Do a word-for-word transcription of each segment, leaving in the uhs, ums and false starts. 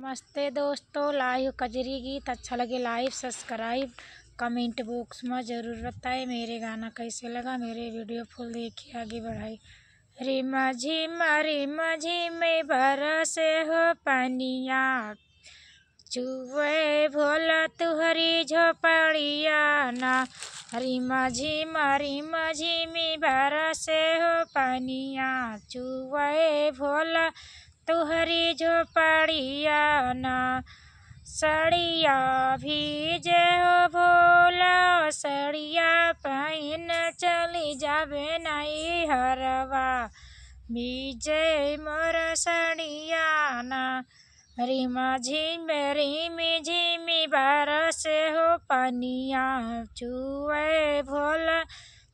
नमस्ते दोस्तों, लाइव कजरी गीत अच्छा लगे, लाइव, subscribe, comment box में जरूर बताएं। मेरे गाना कैसे लगा, मेरे video full देखिए, आगे बढ़ाई। रिमा झिमा रिमा झिमे बरसे हो पनिया, चुवे भोला तुहरी झोपड़िया ना। रिमा झिमा रिमा झिमी बरसे हो पनिया, चुवे भोला तुहरी झोपड़िया ना। सड़िया भीजे हो भोला, सड़िया पहिन चली जाबे नैहरवा, भीजे मोर सड़िया ना। रिमा झिम रिमी झिमी बरसे हो पनिया, चुवे भोला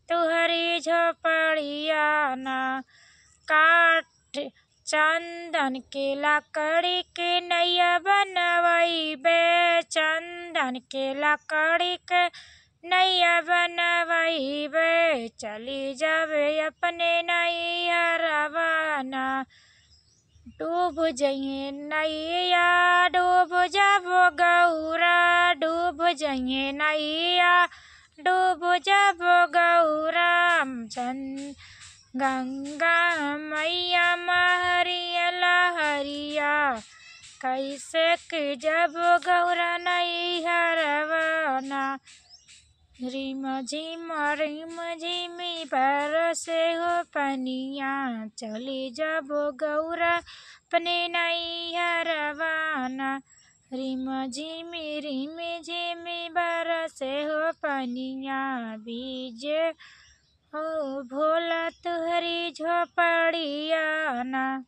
तुहरी झोपड़िया ना। काठ चंदन के लकड़ी के नैया बनवैबे, चंदन के लकड़ी के नैया बनवैबे, चली जाबे अपने नैहरवा ना। डूब जइहे नैया, डूब जाबो गौरा, डूब जइहे नैया, डूब जाबो गौरा। चन-, गंगा मैया महरिया लहरिया, कैसे के जाबो गौरा नैहरवा ना। रिम झिम रिम झिमी बरसे हो पनिया, चली जाबो गौरा अपने नैहरवा ना। रिम झिमी रिम झिमी बरसे हो पनिया, भीजे हो भोला तुहरी झोपड़िया ना।